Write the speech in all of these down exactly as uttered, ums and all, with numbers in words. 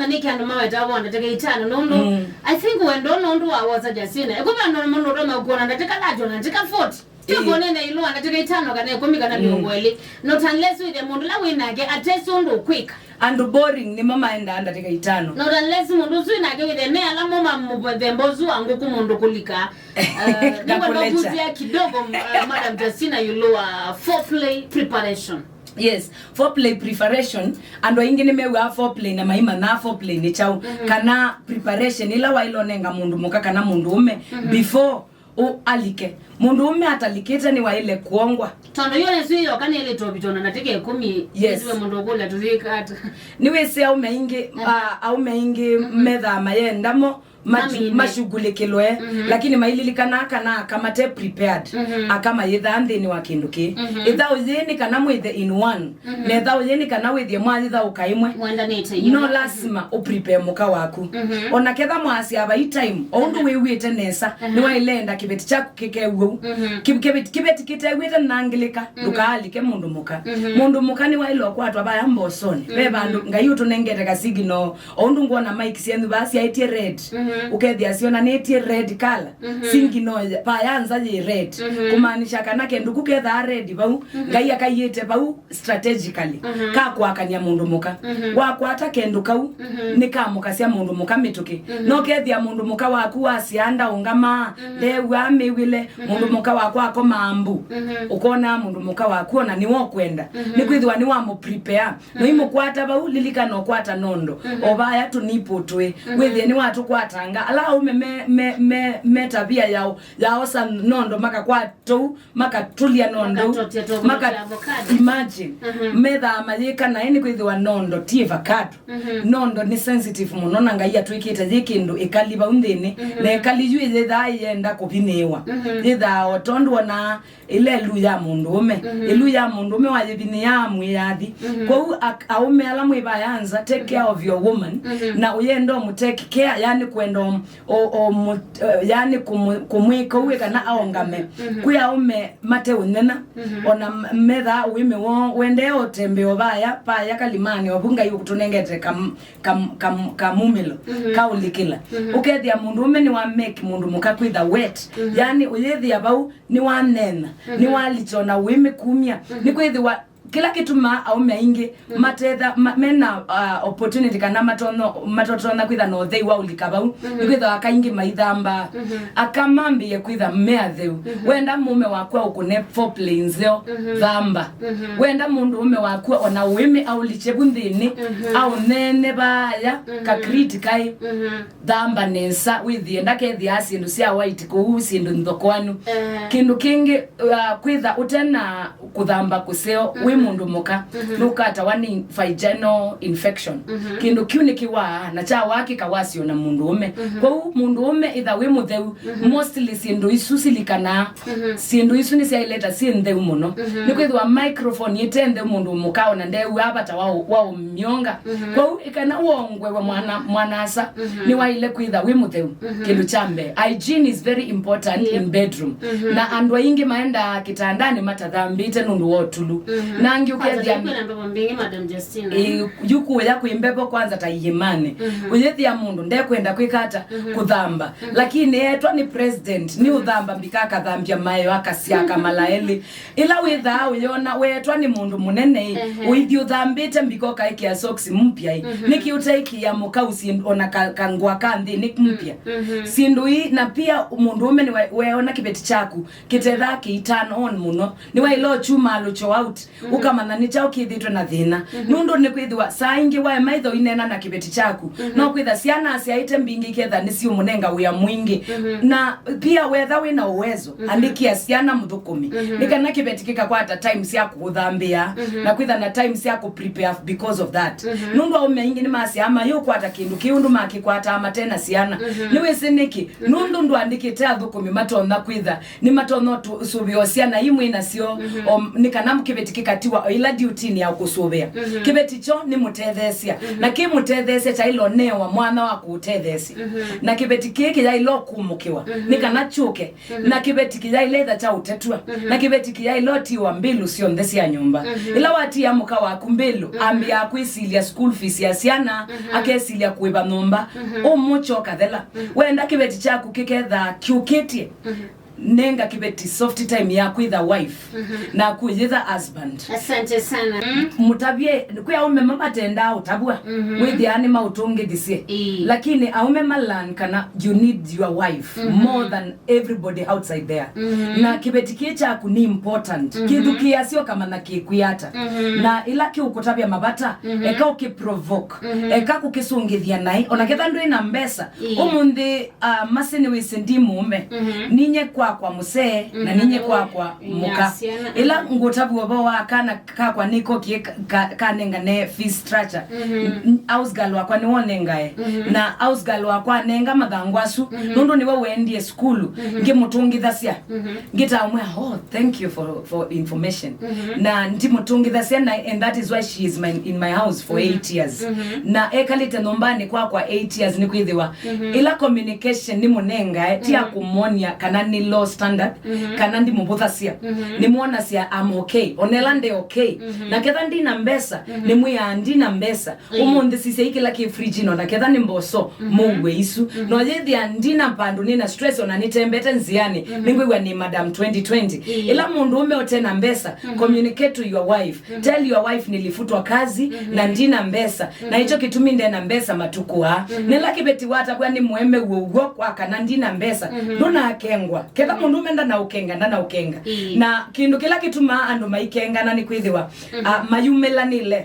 Nĩkĩ andũ maweta wa ndatĩka itano nũndũ, mm, I think wendo nũndũ wa wosa Justina. Ĩkũva nũndũ mũndũ ũtonya kuona ndatĩka thirty na ndatĩka forty. Ĩĩ. Tũkonene ĩlũ wa ndatĩka itano kana ĩkũmi kana, mm, mĩongo ĩlĩ. Not unless wĩthe mũndũ ũla wĩ nake atesi ũndũ ũkwĩka. Andũ boring nĩmo maendaa ndatĩka itano. Not unless mũndũ ũsu wĩ nake wĩthe me ala mo ma mũthemba ũsu wa ngũkũ mũndũ kũlika. Uh, nĩwenda kũkũlekya kidogo, uh, Madam Justina, ĩlũ wa foreplay preparation. Yes, foreplay preparation, andũ aingĩ nĩmew'aa foreplay na maimanyaa foreplay nĩ kyaũ, mhm, kana preparation ĩla waĩle ũnenga mũndũ mũka kana mũndũ ũme, mhm, before ũ-, alike. Mũndũ ũme atalikĩte nĩwaĩle kũongwa. Tondũ yo nĩsu yoka nĩlĩtwe ũvitwa na ndatĩka ĩkũmi. Yes. Nĩsiwe mũndũ ũkũlya tũyĩka ata. Nĩwĩsĩ aũme aingĩ, mhm, ah, aũme aingĩ, mhm, methaa mayenda mo ma-, mashughulikilwe, mhm, lakini maililikanaa kana aka mate prepared, mhm, aka mayĩthaa nthĩnĩ wa kĩndũ kĩĩ. Mhm. Ĩthaũ yĩĩ nĩ kana mwĩthe in one, mhm, na ĩthaũ yĩĩ nĩ kana wĩthĩe mwayĩthaũka ĩmwe. Mwendanĩte. No ĩmwe. Lasima ũprepare mũka waku. Mhm. Ona ketha mwasya vai time, o ũndũ, mhm, wĩw'ĩte nesa, mhm, nĩwaĩle enda kĩveti kyaku kĩkew'e ũu. Mhm. Kĩ-, kĩveti, kĩveti kĩtew'ĩte nangĩlĩka, mhm, ndũkaalike mũndũ mũka. Mhm. Mũndũ mũka nĩwaĩle ũkwatwa vaya mbosonĩ. Ve, mhm, vandũ Ngai ũtũnengete ka signal. O ũndũ ngwona mic syenyu vaa syaĩtye red, mhm, ũkethĩa syonanĩtye red color, mhm, signal ya-, vaa ya nza yĩ red, mhm, kũmaanisha kana kĩndũ ku kethaa red vau, mhm, Ngai akaiĩte vau strategically, mhm, ka kũakany'a mũndũ mũka. Mhm. Wakwata kĩndũ kau, mhm, nĩkamũkasya mũndũ mũka mĩtũkĩ. Mhm. No kethĩa mũndũ mũka waku wasyaa ndaũngamaa, mhm, ndew'aa mĩw'ĩle, mhm, mũndũ mũka waku akomaa mbu, mhm, ũkonaa mũndũ mũka waku ona nĩwe ũkwenda. Mhm. Nĩkwĩthĩwa nĩwamũprepare. No, mhm, imũkwata vau, lilikana ũkwata nondo. Mhm. O vaya tũnipo twĩ. Mhm. Wĩthĩe nĩwatũkwatanga. Ala aũme me, me, me, me tavia ya, ya osa nondo makakwata ũu, makatũlya nondo. Makatotya tũvũlũ maka-, twa avocado. Imagine. Mhm. Methaa mayĩka naĩ nĩkwĩthĩwa nondo ti avocado. Mhm. Nondo nĩ sensitive mũno na Ngai atwĩkĩte yĩ kĩndũ ĩkali vau nthĩnĩ. Mhm. Na ĩkali yu ĩyĩthaa ĩyenda kũvinĩĩwa. Mhm. Yĩthaa o tondũ ona ĩla ĩlu ya mũndũũme. Mhm. Ĩlu ya mũndũũme wayĩvinĩaa mwĩyathi. Mhm. Kwoou ak-, aũme ala mwĩ vaya nza, take care of your woman, mhm, na ũyenda ũmũ take care, yani kwenda ũm-, o, o, mũ-, eh, yani kũmũ-, kũmwĩka ũu kana aũngame. Mhm. Kwĩ aũme mate ũnyenya, mhm, ona m-, methaa ũĩmĩ woo wendee ũtembea o vaya, vaya kalimani, ovu Ngai ũtũnengete kam-, kam-, kam-, kamumĩlo, mhm, kaũlikĩla. Mhm. Ũkethĩa mũndũũme nĩwa make mũndũ mũka kwĩtha wet. Mhm. Yani ũyĩthĩa vau nĩwanena, mhm, nĩwalita ona ũĩmĩ kumya. Mhm. Nĩkwĩthĩwa kĩla kĩtumaa aũme aingĩ, mhm, matetha, ma-, mena, uh, opportunity kana matono-, matotonya kwĩtha na ũthei wa ũlika vau, mhm, nĩkwĩthĩwa aka aingĩ maithambaa. Mhm. Aka mambĩĩe kwĩtha me atheu. Mhm. Wenda mũũme waku aũkũne foreplay nzeo, mhm, thamba. Mhm. Wenda mũndũũme waku ona ũĩmĩ aũlikye vu nthĩnĩ, mhm, aũneene vaya, mhm, ka grit kaĩ. Mhm. Thamba nesa, wĩthĩe ndakethĩaa syĩndũ sya white kũu, syĩndũ nthokoanu. Eh. Kĩndũ kĩngĩ, uh, kwĩtha ũte na kũthamba kũseo, wĩ, mhm, mũndũ mũka, mhm, nũkatawa nĩ vaginal infection. Mhm. Kĩndũ kĩu nĩkĩwaa, na kyawaa kĩkawasya na mũndũũme. Mhm. Kwoou mũndũũme ĩtha wĩ mũtheu, mhm, mostly syĩndũ isu silikanaa. Mhm. Syĩndũ isu nĩsyaĩleta syĩ ntheu mũno. Mhm. Nĩkwĩthĩwa microphone ĩte ntheu mũndũ mũka ona ndew'aa vata wa ũ-, wa ũmyonga. Mhm. Kwoou ĩkana wongwe we mwana, mwana-a-asa, mhm, nĩwaĩle kwĩtha wĩ mũtheu. Mhm. Kĩndũ kya mbee, hygiene is very important, yep, in bedroom. Mhm. Na andũ aingĩ maendaa kĩtandanĩ matathambĩte nũndũ wa ũtulu. Mhm. Na angĩ kwanza ũkethĩa kwĩna mbevo mbingĩ, Madam Justina. Ĩ, yu kũya kwĩ mbevo kwanza ta iĩmanĩ. Mhm. Ũyĩthĩa mũndũ ndekwenda kwĩka ata, mhm, kũthamba. Mhm. Lakini eetwa nĩ president, nĩ, mhm, ũthamba mbika akathambia maeo akasya akamala elĩ. Ĩla wĩthaa ũyona weetwa nĩ mũndũ mũnene-ĩ, ehe, ũithi ũthambĩte mbika ũkaĩkĩa socks mpya-ĩ, mhm, nĩkĩ ũtaĩkĩĩa mũka ũsyĩ ona ka-, kangũa ka nthĩnĩ mpya? Mhm. Syĩndũ ii, na pia mũndũũme nĩwe weona kĩveti kyaku kĩtethaa kĩ turn on mũno, nĩwaĩle ũkyumaalũkyo out, mhm, ũkamanya nĩ kyaũ kĩthĩtwe na thĩna. Mhm. Nũndũ nĩkwĩthĩwa saa ingĩ waema ĩtho ineena na kĩveti kyaku, mhm, no kwĩtha syana asyaĩte mbingĩ iketha nĩsiũmũnenga wĩa mwingĩ. Mhm. Na pia wetha wĩ na ũwezo, mhm, andĩkĩa syana mũthũkũmi, mhm, nĩ kana kĩveti kĩkakwata time sya kũthambĩa, mhm, na kwĩtha na time sya kũprepare because of that. Mhm. Nũndũ aũme aingĩ nĩmasyaa mayũkwata kĩndũ kĩu ũndũ makĩkwataa mate na syana. Mhm. Nĩwĩsĩ nĩkĩ? Mhm. Nũndũ ndũandĩkĩte athũkũmi matonya kwĩtha nĩmatonya ũsũvĩo syana imwe nasyo, mhm, o, nĩ kana kĩveti kĩkati kwa ĩla duty-inĩ ya kũsũvĩa. Kĩveti kyo nĩ mũtetheesya. Na kĩ mũtetheesya kyaĩle ũnewa mwana wa kũũtetheesya. Na kĩveti kĩĩ kĩyaĩle ũkumũkĩwa. Nĩ kana kyũke. Na kĩveti kĩyaĩle ĩtha kya ũtetw'a. Na kĩveti kĩyaĩle ũtiwa mbĩlũ syonthe sya nyũmba. Ĩla watia mũka waku mbĩlũ, ambĩaa kwĩsilya school fees ya syana, akesilya kũĩva nyũmba. Ũmũkya ũkathela. Wenda kĩveti kyaku kĩkethaa kyũkĩtye, nenga kĩveti soft time ya kwĩtha wife, na kũyĩtha husband. Asante sana. Mũtavye, kwĩ aũme ma matendaa ũtavw'a, wĩthĩaa nĩ maũtũngĩthisye. Ĩĩ. Lakini aũme ma learn kana you need your wife more than everybody outside there. Na kĩveti kĩĩ kyaku nĩ important. Kĩthukĩĩasya ũkamanya kĩkwĩa ata. Na ĩla kĩũkũtavya mavata, eka ũkĩprovoke, eka kũkĩsũngĩthya naĩ. Ona ketha ndwĩ na mbesa, ũmũnthĩ, ah, masi nĩwĩsĩ ndi mũũme. Ninye kwakwa mũsee, na ninye kwakwa mũka. Ĩla ngũtavw'a ũvoo wa kana kakwa nĩkokie ka-, ka-, kanengane fee structure. N-, n-, house girl wakwa nĩwonengae. Na house girl wakwa anenga mathangũ asu, nũndũ nĩwe wendie sukulu, ngĩmũtũngĩthasya. Ngĩtamwĩa, "Oh, thank you for, for information." Na ndimũtũngĩthasya na, and that is why she is my, in my house for eight years. Na ekalĩte nyũmbanĩ kwakwa eight years nĩkwĩthĩwa ĩla communication nĩmũnengae, ti ya kũmwonia kana nĩ low standard, kana ndimũvũthasya. Nĩmwonasya I'm okay. Onela nde okay. Na ketha ndina mbesa, nĩmwĩaa ndina mbesa. Ũmũnthĩ sisyai kĩla kĩ fridge ĩno, na ketha nĩ mboso, mũue isu. No yĩthĩa ndina vandũ nĩna stress, ona nĩtembete nzĩanĩ, nĩngwĩw'a nĩ Madam twenty twenty. Ĩla mũndũ ũme ũte na mbesa, communicate to your wife. Tell your wife nilifutwa kazi, na ndina mbesa. Na ĩkyo kĩtumi ndena mbesa matukũ aa. Nĩla kĩveti watavw'a nĩ mũeme w'o kwa kana ndina mbesa, ndũnakengwa. Ketha mũndũ ũme ndanaũkenga, ndanaũkenga. Na kĩndũ kĩla kĩtumaa andũ maikengana nĩ kwĩthĩwa, ah, mayumĩlanĩle.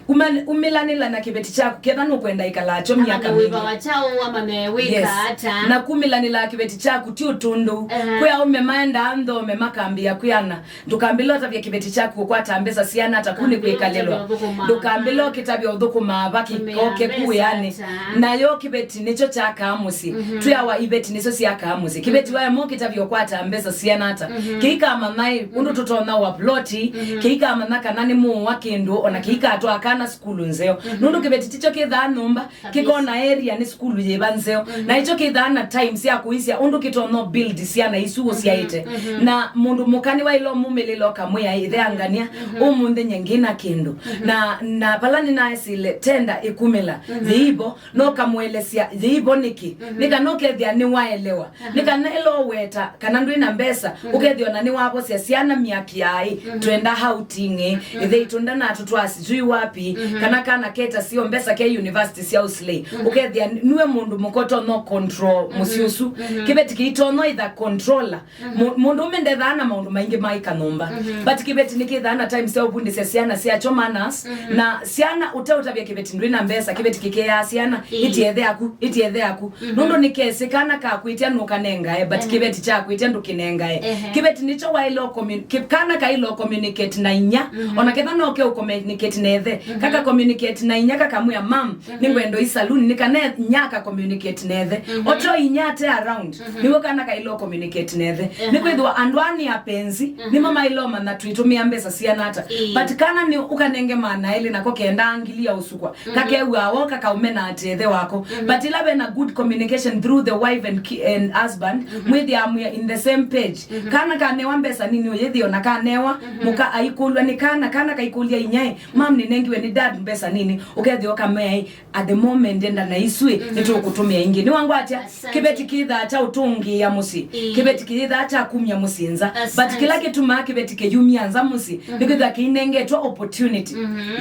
Uma-, umĩlanĩla na kĩveti kyaku, ketha nũkwenda ĩkala kyo myaka mingĩ. Amanye wĩva wa kyaũ, amanye wĩka ata. Na kumĩlanĩla kĩveti kyaku ti ũtũndũ. Kwĩ aũme maendaa nthome makambĩĩa kwĩana, ndũkambĩle ũtavya kĩveti kyaku ũkwata mbesa siana ata, kũ nĩ kwĩkalĩlwa. Ndũkambĩle ũkĩtavya ũthũkũmaa va kĩkoke ku wĩanĩ. Nayo kĩveti nĩkyo kyakaa mũsyĩ. Twĩawa iveti nĩsyo syakaa mũsyĩ. Kĩveti waema ũkĩtavya ũkwata mbesa siana ata. Kĩikamanya ĩ, ũndũ tũtonya wa ploti, kĩikamanya kana nĩ mũũa kĩndũ, ona kĩikatwaa kana sukulu nzeo. Nũndũ kĩveti tikyo kĩthaa nyũmba, kĩkona area nĩ sukulu yĩva nzeo. Na ĩkyo kĩthaa na time sya kũisya ũndũ kĩtonya build syana isu ũsyaĩte. Na mũndũ mũka nĩwaĩle ũmumĩlĩla ũkamwĩa, "Ĩthe angania, ũmũnthĩ nye ngĩna kĩndũ." Na, na vala nĩnaesile tenda ĩkumĩla, yĩivo, no kamũelesya yĩivo nĩkĩ? Nĩ kana ũkethĩa nĩwaelewa. Nĩ kana ĩla ũweta kana ndwĩ na mbesa, ũkethĩa ona nĩwavosya syana myaki yaĩ, twenda outing ĩ, ĩthe itũ ndanatũtwaa sijui wapi, kana kana keta sio mbesa ke university sya ũsilei. Ũkethĩa nue mũndũ mũka ũtonya control mũsyĩ ũsu. Kĩveti kĩitonya either controller. Mu-, mũndũ ũme ndethaa na maũndũ maingĩ ma ĩka nyũmba. But kĩveti nĩkĩthaa na time sya ũvundĩsya syana syakyo manners, na syana ũteũtavya kĩveti ndwĩ na mbesa, kĩveti kĩkeaa syana, "Ĩtiethe aku, ĩtiethe aku." Nũndũ nĩkesĩ kana kakwĩtya nũkanengae, but kĩveti kyakwĩtya ndũkĩnengae. Kĩveti nĩkyo waĩle ũcommu-, kĩ-, kana kaĩle ũcommunicate na inya, ona ketha no ke ũcommunicate na ĩthe. Kaka communicate na inya kakamwĩa, "Mam, nĩngwenda ũi saloon," nĩ kana inya aka communicate na ĩthe. Oto inya ate around, nĩw'o kana kaĩle ũcommunicate na ĩthe. Nĩkwĩthĩwa andũ aa nĩ apenzi, nĩmo maĩle ũmanya twĩtũmĩa mbesa siana ata. But kana nĩ ũkanenge maana elĩ nako kendaa ngili ya ũsukwa. Kakew'aa wo kakaũmena atĩ ĩthe wako. But ĩla vena good communication through the wife and ki-, and husband, mwĩthĩaa mwĩ in the same page. Kana kanewa mbesa nini ũyĩthĩo na kanewa, mũka aikũlw'a nĩ kana, kana kaikũlya inyai, "Mam, nĩnengiwe nĩ dad mbesa nini." Ũkethĩa ũkamea, "At the moment, enda na isu ĩ, nĩtũkũtũmĩa ingĩ." Nĩwangwatya, kĩveti kĩthaa kya ũtũngĩĩa mũsyĩ. Kĩveti kĩyĩthaa kya kumya mũsyĩ nza. But kĩla kĩtumaa kĩveti kĩyumya nza mũsyĩ, nĩkwĩthwa kĩinengetwe opportunity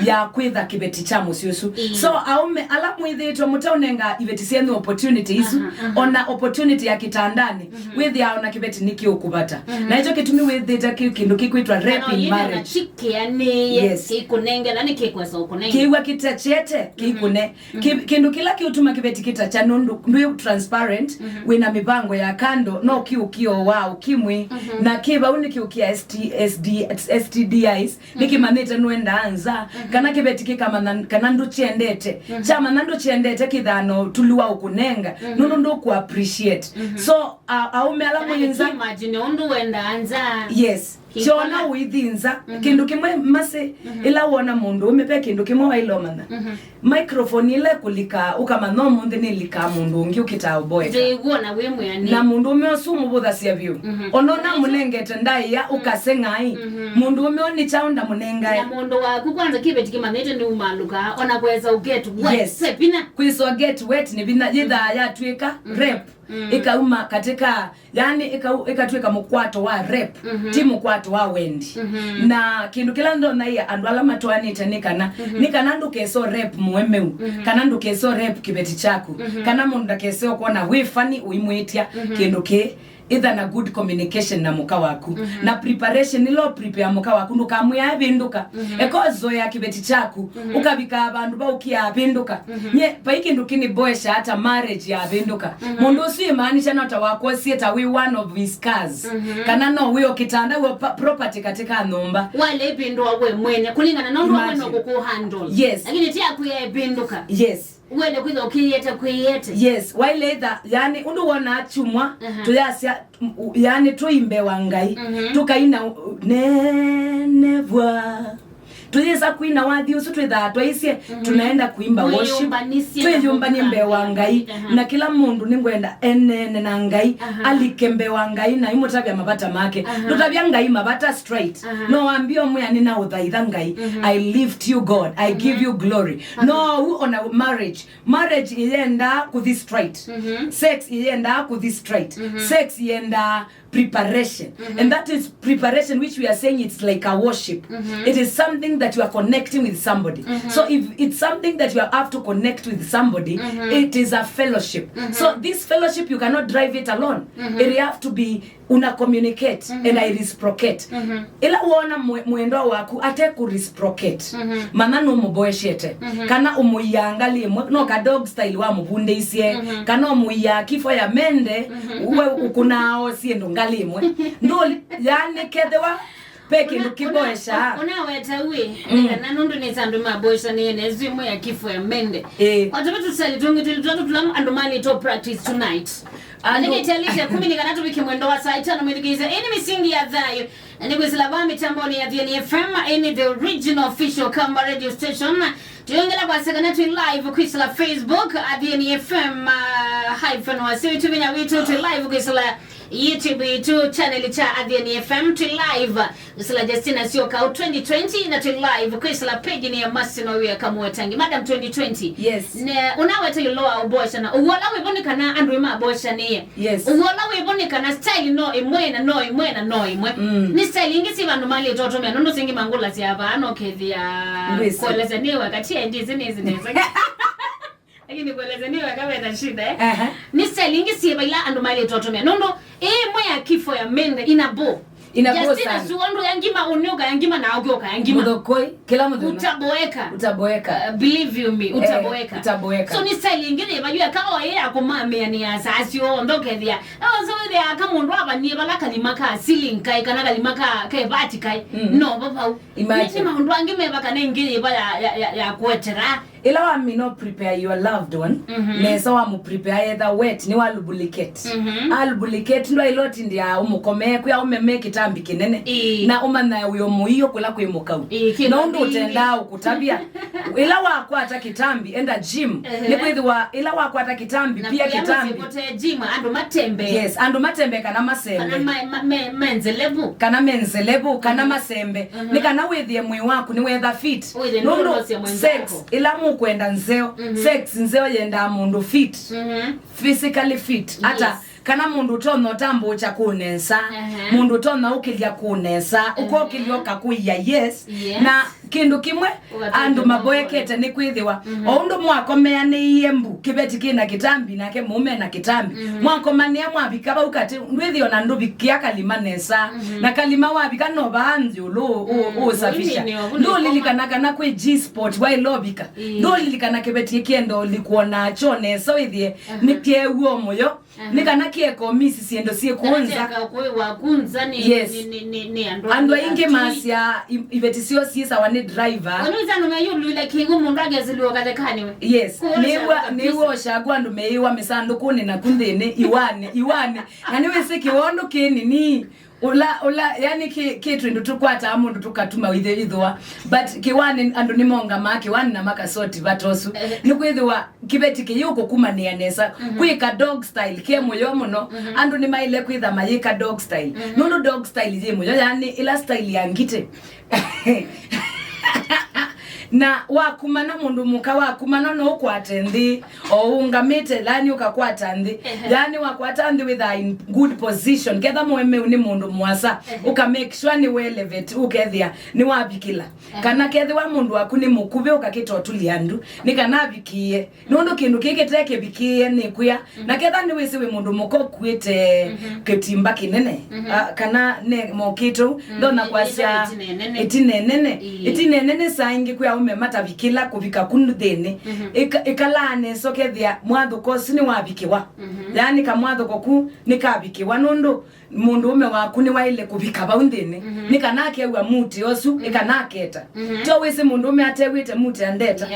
ya kwĩtha kĩveti kya mũsyĩ ũsu. So, aũme ala mwĩthĩĩtwe mũteũnenga iveti syenyu opportunity isu, ona opportunity ya kĩtandanĩ, wĩthĩaa ona kĩveti nĩkĩũkũvata. Na ĩkyo kĩtumi wĩthĩĩte kĩ kĩndũ kĩkwĩtwa rape in marriage. Kĩĩw'a kĩtakyete, kĩikũne. Kĩ-, kĩndũ kĩla kĩũtuma kĩveti kĩtakya nũndũ ndwĩ transparent, wĩna mĩvango ya kando, no kĩũkĩo wa ũkimwi, na kĩ vau nĩ kĩũkĩa S T, S D, S T D Is, nĩkĩmanyĩte nũendaa nza, kana kĩveti kĩkamanya kana ndũkyendete. Kyamanya ndũkyendete kĩthaa na ũtulu wa ũkũnenga, nũndũ ndũkũ appreciate. So, a-, aũme ala mwĩ nza. Imagine ũndũ wendaa nza. Yes. Kyona ũithinza, kĩndũ kĩmwe masĩ, ĩla wona mũndũ ũme, ve kĩndũ kĩmwe waĩle ũmanya. Microphone ĩla ĩkũlika, ũkamanya ũmũnthĩ nĩlikaa mũndũ ũngĩ ũkĩtaa ũboeka. Ndĩw'ona wĩ mwĩanĩe. Na mũndũ ũme ũsu ũmũvũthasya vyũ. Ona ũnamũnengete ndaĩa, ũkaseng'ai. Mũndũ ũme ũũ nĩ kyaũ ndamũnengae? Na mũndũ waku kwanza kĩveti kĩmanyĩte nĩumalũkaa, ona kwesa ũget wet. Yes. Ve vinya. Kwĩswa get wet nĩ vinya, yĩthaa yatw'ĩka rape. Ĩkauma katika, yani, ĩkau-, ĩkatw'ĩka mũkwato wa rape, ti mũkwato wa wendi. Na kĩndũ kĩla ndonaa andũ ala matwaanĩte nĩ kana, nĩ kana ndũkese ũ rape mũemeu, kana ndũkese ũ rape kĩveti kyaku, kana mũndũ ndakese ũkwona wĩ funny ũimwĩtya kĩndũ kĩ, either na good communication na mũka waku. Na preparation, ĩla ũ prepare mũka waku, ndũkamwĩa avĩndũka. Eka ũzoea kĩveti kyaku, ũkavikaa vandũ vau kĩavĩndũka. Nye, vai kĩndũ kĩnĩmboeshaa ta marriage yavĩndũka. Mũndũ ũsu ĩmaanisha no ta wakwosie ta wĩ one of his cars. Kana no wĩ o kĩtanda wĩ o pa-, property katika nyũmba. Waĩle ĩvĩndũa we mwene, kũlingana na ũndũ we no kũkũ handle. Yes. Lakini ti yaku yaĩvĩndũka. Yes. Wene kwĩtha ũkĩĩte, kwĩĩte. Yes, waĩle ĩtha, yani, ũndũ wonaa kyumwa, tũyasya, yani, tũimbe wa Ngai, tũkaina, nenevwa. Tũyĩsa kwina wathi ũsu twĩthaa twaisye, tunaenda kuimba worship. Twĩyũmbanĩsye na twĩyũmbanie mbee wa Ngai, na kĩla mũndũ nĩngwenda eneene na Ngai, alike mbee wa Ngai na imũtavya mavata make. Ndũtavya Ngai mavata straight. No wambie ũmwĩa, "Nĩnaũthaitha Ngai. I lift you, God. I give you glory." No u ona marriage, marriage ĩyendaa kũthi straight. Sex ĩyendaa kũthi straight. Sex ĩyendaa preparation. And that is preparation which we are saying it's like a worship. It is something that you are connecting with somebody. So if it's something that you have to connect with somebody, it is a fellowship. So this fellowship, you cannot drive it alone. It have to be una communicate and I reciprocate. Ĩla wona mwe-, mwendwa waku ate kũ reciprocate, manya nũmũboeshete. Kana ũmũiaa ngalĩ ĩmwe, no ka dog style wamũvundĩisye, kana ũmũiaa kifo ya mende, we ũkũnaa o syĩndũ ngalĩ ĩmwe. Ndũli, yani kethĩwa ve kĩndũ kĩboeshaa. Ũnaweta wĩ, nĩ kana nũndũ nĩ andũ maboeshanĩe na ĩsu ĩmwe ya kifo ya mende. Ĩĩ. Kwa tũve tũsali tũngĩ twĩlĩ tũtatũ tũla andũ malĩtwa practice tonight. Andũ- Nĩkĩtalisha kumi nĩ kana tũvike mwendo wa saa itano mwĩthikĩĩsya. Ĩĩ nĩ mĩsingi ya thayũ. Na nĩ kwĩsĩla vaa mĩtambonĩ ya Athiani F M, ĩĩ nĩ the original official Kamba radio station. Tuyongela kwasya kana twĩ live kwĩsĩla Facebook, Athiani F M, uh, hyphen wasyo, ĩtu vinya witũ, twĩ live kwĩsĩla YouTube yitũ, channel cha Athiani F M, twĩ live kwĩsĩla Justina Syokau twenty twenty, na twĩ live kwĩsĩla page nĩ ya Masino Wia Kamwetangi. Madam twenty twenty. Yes. Ne, ũnawete ĩũlũ wa ũboshana. Ũw'o ũla wĩvo nĩ kana andũ nĩmaboshanie. Yes. Ũw'o ũla wĩvo nĩ kana style no ĩmwe na no ĩmwe na no ĩmwe. Mm. Nĩ style ingĩ syĩ vandũ malĩtwe ũtũmĩa, nũndũ syĩngĩ mangũlasya vaa no kethĩa. Ndwĩsĩ. Kueleza nĩ weka, ti ndĩsĩ nĩsĩ nesa. Lakini kueleza nĩ weka wena shida, eh? Aha. Nĩ style ingĩ syĩ va ila andũ malĩtwe ũtũmĩa. Nũndũ ĩĩ ĩmwe ya kifo ya mende ina bo. Ina bo sana. Justina, si wandũ ya ngima, ũnĩũka ya ngima na ũkĩũka ya ngima. Mũthokoi, kila mũthenya. Utaboeka. Utaboeka. Uh, believe you me, eh, utaboeka. Utaboeka. So nĩ style ingĩ yĩva yu eka o ĩ ya kũmamĩa nĩ ya saa syonthe ũkethĩa. Eo so wĩthĩa aka mũndũ avanie vala kalima ka ceiling kai kana kalima ka, ka ĩvati kai. Mm. No, vavau. Imagine. Nĩ, nĩ maũndũ angĩ meva kana ĩngĩ yĩva ya, ya, ya, ya kũetera. Ĩla wamina ũ prepare your loved one, mhm, nesa wamũ prepare either wet, nĩ wa lubricate. Mhm. A lubricate, ndwaĩle ũtindĩa ũmũkomee kwĩ aũme me kĩtambi kĩnene. Ĩĩ. Na ũmanyae wĩ o mũio kũla kwĩ mũkau. Ĩĩ, kĩla nũndũ ndĩi ũtendaa ũkũtavya. Ĩla wakwata kĩtambi, enda gym. Ehe. Nĩkwĩthĩwa ĩla wakwata kĩtambi, na pia kũya kĩtambi. Mũsyĩ kũte gym, andũ matembee. Yes, andũ matembee kana masembe. Kana ma-, ma-, me-, me nzelevu. Kana me nzelevu, kana, mhm, masembe. Mhm. Nĩ kana wĩthĩe mwĩĩ waku nĩwetha fit. Wĩthĩe nũndũ nũndũ ũsya mwenzako. Sex ĩla mũkwenda nzeo, mhm, sex nzeo yendaa mũndũ fit. Mhm. Physically fit. Ata, yes, kana mũndũ ũtonya ũtambũũkya kũũ nesa, ehe, mũndũ ũtonya ũkĩlya kũũ nesa, ehe, ũkokĩlya ũkakũia, yes. Yes. Na kĩndũ kĩmwe ũgatũĩka andũ maboekete nĩ kwĩthĩwa, mhm, o ũndũ mwakomeanĩie mbu, kĩveti kĩna kĩtambi nake mũũme na kĩtambi, mhm, mwakomanĩa mwavika vau katĩ, ndwĩthĩo na ndũvikĩa kalima nesa. Mhm. Na kalima wavika no vaa nzĩ ũlũ ũ-, mm, ũsafisha. Ũinĩnĩ ovu nĩ ndũlilikana koma kana kwĩ G spot waĩle ũvika. Ĩĩ. Ndũlilikana kĩveti kĩenda ũlikwo nakyo nesa wĩthĩe, aha, nĩ kyeew'o mũyo. Aha. Nĩ kana kĩeka ũmisi syĩndũ syĩ kũũ nza. Kana kĩeka kwĩwa kũũ nza nĩ, yes, nĩ, nĩ, nĩ, nĩ andũ angĩ. Andũ aingĩ masya i-, iveti syoo syĩsawa nĩ driver. Ona ĩsa nũme yũlũile kĩw'ũ mũndũ akesĩlw'a ũkathekanĩwe. Yes. Kũũ nĩ nĩw'a, nĩ kabisa. Nĩw'a ũshaku andũ meĩwa mĩsandũkũnĩ naku nthĩnĩ, iwanĩ, iwanĩ. Na nĩwĩsĩ kĩwondũ kĩnini. Ũla, ũla, yani, kĩ, kĩ twĩndũ tũkwataa mũndũ tũkatuma ithe ithũa. But kĩwanĩ andũ nĩmongamaa kĩwanĩ na makasoti vatosu. Nĩkwĩthĩwa kĩveti kĩyĩ ũkũkumanĩa nesa. Kwĩka dog style, ke mũyo mũno. Andũ nĩmaĩle kwĩtha mayĩka dog style. Nũndũ dog style yĩ mũyo, yani, ĩla style ya ngitĩ. Na wakumana mũndũ mũka, wakumana no ũkwate nthĩ, o ũũngamĩte, yani ũkakwata nthĩ. Yani wakwata nthĩ wĩthaa in good position. Ketha mũemeu nĩ mũndũ mũasa, ũka make sure nĩ we elevate, ũkethĩa nĩwavikĩla. Kana kethĩwa mũndũ waku nĩ mũkuvĩ, ũkakĩta ũtulya ndu, nĩ kana avikĩe. Nũndũ kĩndũ kĩĩ kĩte kĩvikĩe nĩ kwĩa. Na ketha nĩwĩsĩ wĩ mũndũ mũka ũkuĩte kĩtimba kĩnene, a, kana ne mokĩte ũu, ndona kwasya ĩtina ĩnene. Ĩtina ĩnene saa ingĩ kwĩ aũme matavikĩla kũvika ku nthĩnĩ. Ĩka-, ĩkalaa nesa ũkethĩa mwathũko ũsu nĩwavikĩwa. Yani kamwathũko ku nĩkavikĩwa nũndũ mũndũũme waku nĩwaĩle kũvika vau nthĩnĩ, nĩ kana akew'a muti ũsu, ĩ kana aketa. Tyo wĩsĩ mũndũũme atew'ĩte muti andeta,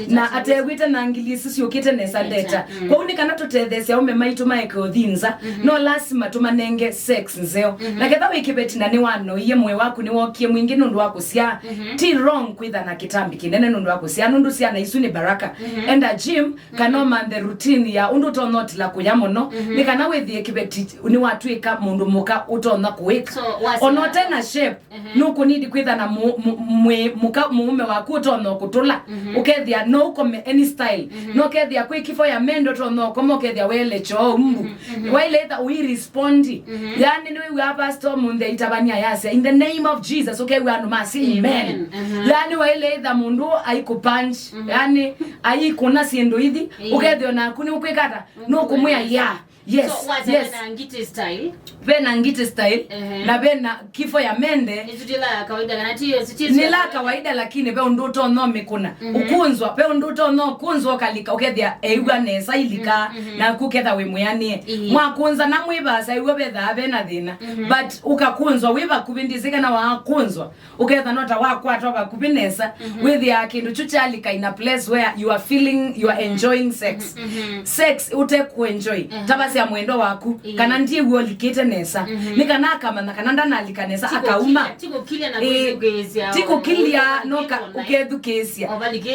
na atew'ĩte na ngili isu syũkĩte nesa ndeta. Kwoou nĩ kana tũtetheesye aũme maitũ maeke ũthi nza, no lasima tũmanenge sex nzeo. Na ketha wĩ kĩveti na nĩwanoie, mwĩĩ waku nĩwokie mwingĩ nũndũ wa kũsyaa, ti wrong kwĩtha na kĩtambi kĩnene nũndũ wa kũsyaa, nũndũ syana isu nĩ baraka. Enda gym, kana ũmanthe routine ya ũndũ ũtonya ũtila kũya mũno, nĩ kana wĩthĩe kĩveti nĩwatw'ĩka mũndũ mũka ũtonya kũĩka. So, wasya ona ũte na shape, nũkũnidi kwĩtha na mu-, mu-, mwĩ mũka mũũme waku ũtonya kũtũla, ũkethĩa no ũkome any style, no ũkethĩa kwĩ kifo ya mende ũtonya ũkoma, ũkethĩa wele choo mbu. Waile ĩtha ũirespondi. Yani nĩwĩw'aa pastor mũnthĩ aitavania yasya, "In the name of Jesus," ũkew'a andũ masya, "Amen." Yani waile ĩtha mũndũ aikũpunch, yani aikũna syĩndũ ithi, ũkethĩa naku nĩ ũkwĩka ata? Nũkũmwĩa, "Yeah, yes, yes." So, wasya vena ngiti style. Vena ngiti style, na vena kifo ya mende. Isu ti la kawaida, kana ti, isu ti nĩ la kawaida, lakini ve ũndũ ũtonya ũmĩkũna. Ũkunzwa, ve ũndũ ũtonya ũkunzwa ũkalika, ũkethĩa eĩw'a nesa ilika, naku ketha wĩ mwĩanĩe. Mwakunza na mwĩvasa, ĩw'o vethaa vena thĩna. But ũkakunzwa wĩ vakuvĩ, ndĩsĩ kana waakunzwa, ũketha no ta wakwatwa vakuvĩ nesa, wĩthĩaa kĩndũ kyu kyalika in a place where you are feeling, you are enjoying sex. Sex ũte kũenjoy, tavasya mwendwa waku, kana ndiĩw'a ũlikĩte nesa. Nĩ kana akamanya kana ndanalika nesa, akauma. Ti kũkilya na kwĩthukĩĩsya, ti kũkilya, no ka-, ũkethukĩĩsya.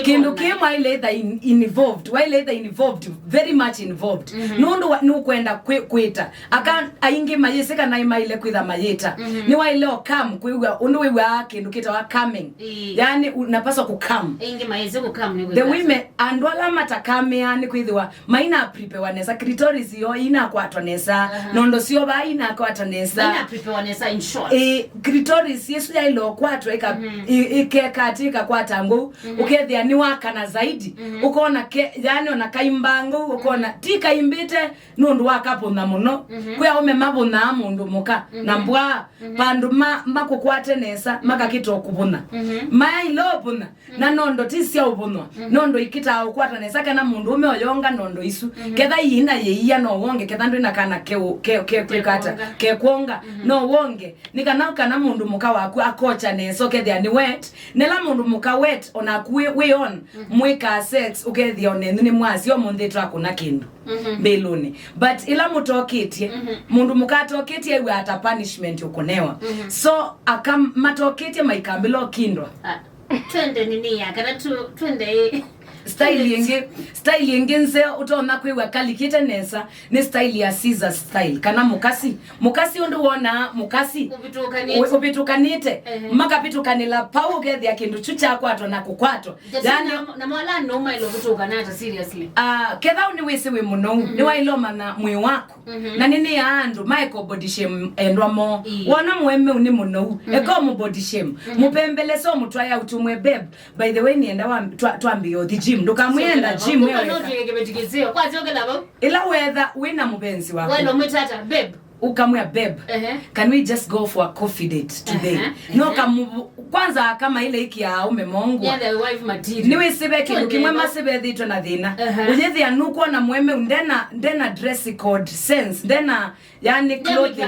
Kĩndũ kĩĩ mwaĩle ĩtha in-, involved, waĩle ĩtha involved, very much involved. Nũndũ wa, nũkwenda kwĩ-, kwĩta. Aka aingĩ mayĩsĩ kana maĩle kwĩtha mayĩta. Nĩwaĩle o calm, kwĩw'a ũndũ wĩw'aa kĩndũ kĩtawa calming. Yani, unapaswa ku calm. Aingĩ mayĩsĩ ku calm nĩ the women, andũ ala matakamĩaa nĩ kwĩthĩwa maina preparewa nesa, clitoris yoo inakwatwa nesa, nondo syo vaa inakwatwa nesa. Maina preparewa nesa, in short. Ĩ, clitoris ĩsu yaĩle ũkwatwa ĩka-, ĩ-, ĩkeka atĩ ĩkakwata ngũu, ũkethĩa nĩwakana zaidi, ũkona ke-, yani ona kaimba ngũu, ũkona ti kaimbĩte nũndũ wa kavũna mũno. Kwĩ aũme mavũnaa mũndũ mũka na mbwaa, vandũ ma, makũkwate nesa, makakĩta ũkũvũna. Mayaĩle ũvũna. Na nondo ti sya ũvũnwa, nondo ikitaa ũkwata nesa kana mũndũũme oyonga nondo isu. Ketha iina yĩia no wonge, ketha ndwĩ na kana ke, ke, ke, kwĩka ata, kekwonga, no wonge. Nĩ kana, kana mũndũ mũka waku akocha nesa, ũkethĩa nĩ wet. Nĩla mũndũ mũka wet, onaku wĩ, wĩ on, mwĩkaa sex, ũkethĩa onenyu nĩ mwasya, ũmũnthĩ twakũna kĩndũ mbĩlũnĩ. But ĩla mũtokĩtye, mũndũ mũka atokĩtye ew'aa ta punishment ũkũnewa. So, aka matokĩtye maikambĩla ũkindwa. Ah. Twende nini ya kana tu, twende. Style ĩngĩ, style ĩngĩ nzeo ũtonya kwĩw'a kalikĩte nesa nĩ style ya scissors style, kana mũkasi. Mũkasi ũndũ wonaa mũkasi ũvĩtũkanĩte. Ũ-, ũvĩtũkanĩte. Makavĩtũkanĩla pau, ũkethĩa kĩndũ kyu kyakwatwa na kũkwatwa. Yani, na, na mwala no mailo kũtũkana ata seriously. Ah, ketha nĩ wĩsĩ wĩ mũnou, nĩ waĩle ũmanya mwĩĩ waku. Na nĩ nĩ ya andũ maeko body shame endwa moo. Wona mũemeu nĩ mũnou, eka ũmũ body shame. Mũpembelese, ũmũtwae out, ũmwe, "Babe, by the way, nĩenda wa, twa, twambie ũthi gym." Ndũkamwĩenda gym, we weka. Kwa zio kila bau. Ĩla wetha wĩna mũvenzi waku. Welo mwĩtata, "Babe." Ũkamwĩa, "Babe, can we just go for a coffee date today?" No kamu-, kwanza kama ile iki ya aume mongo. Yeah, the wife material. Nĩ wĩsĩve kĩndũ kĩmwe masĩvethĩtwe na thĩna. Ũyĩthĩa nũkwona mũemeu ndena, ndena dress code sense, ndena, yani, clothing.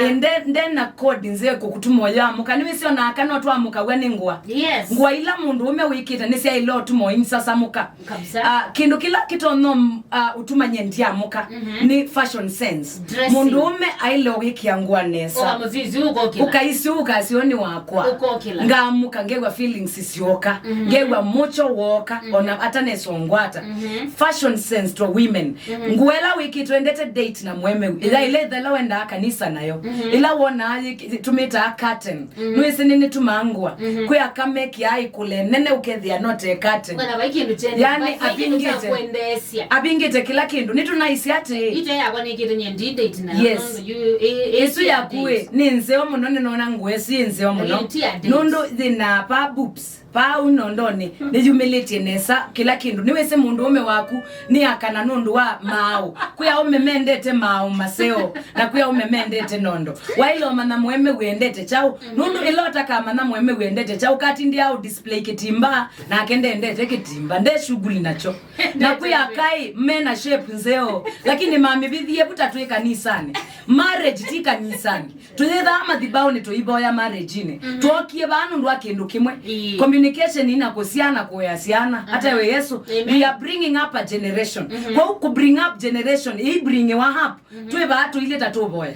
Ĩ, nde-, ndena code nzeo kũkũtuma ũyamũka. Nĩ wĩsĩ ona aka no twamũkaw'a nĩ ngũa. Yes. Ngũa ila mũndũũme wĩkĩte nĩ syaĩle ũtuma ũinsasamũka. Kabisa. Ah, kĩndũ kĩla kĩtonya, ah, ũtumany'e ndiamũka nĩ fashion sense. Dressing. Mũndũ Mũndũũme aĩle ũwĩkĩa ngũa nesa. Ũkamũsisya, ũkokĩla. Ũkaisya ũkasya, "Ũyũ nĩ wakwa." Ũkokĩla. Ngamũka, ngew'a feelings syoka. Mhm. Ngew'a mũkyo woka, mhm, ona atanesongwata. Mhm. Fashion sense to women. Mhm. Ngũa ĩla wĩkĩtwe, ndete date na mũemeu. Mhm. Ĩla, ĩla ĩthela wendaa kanisa nayo. Mhm. Ĩla wonaa yĩki-, tũmĩtaa curtain. Mhm. Nĩwĩsĩ nĩ, nĩtumaa ngũa. Mhm. Kwĩ aka mekĩaa ĩkũle nene ũkethĩa note curtain. Mwana, vai kĩndũ kyene, yani, vai, vai kĩndũ kya avingĩte, kwendeesya. Avingĩte kĩla kĩndũ. Nĩtũnaisye atĩ ite yakwa nĩkĩte nye ndi date nayo, yes, nũndũ yu, ĩ, ĩ, ĩsu ti ya yaku ĩ, date. Nĩ nzeo mũno, nĩnona ngũa ĩsu ĩ nzeo mũno. Ĩ, ti ya date. Nũndũ thĩna pa boobs. Pau nondonĩ, nĩyumĩlĩtye nesa kĩla kĩndũ. Nĩwĩsĩ mũndũũme waku nĩ akana nũndũ wa maaũ. Kwĩ aũme mendete maaũ maseo, na kwĩ aũme mendete nondo. Waĩle ũmanya mũemeu wendete kyaũ, nũndũ ĩla ũtakamanya mũemeu wendete kyaũ, katindĩa ũ display kĩtimba, nake ndendete kĩtimba, nde shughuli nakyo. Na kwĩ akaĩ mena shape nzeo, lakini mamĩvithie vu ta twĩ kanisanĩ. Marriage ti kanisanĩ. Tũyĩthaa mathibaũnĩ tũivoya marriage-inĩ. Mhm. Twokie vaa nũndũ wa kĩndũ kĩmwe. Ĩĩ. Communication ina kũsyana kũea syana. Mhm. Ata we Yesu, amen, we are bringing up a generation. Mhm. Kwa hiyo ku bring up generation, ĩ bring wa up. Mhm. Twĩ vaa tũilye ta tũvoya.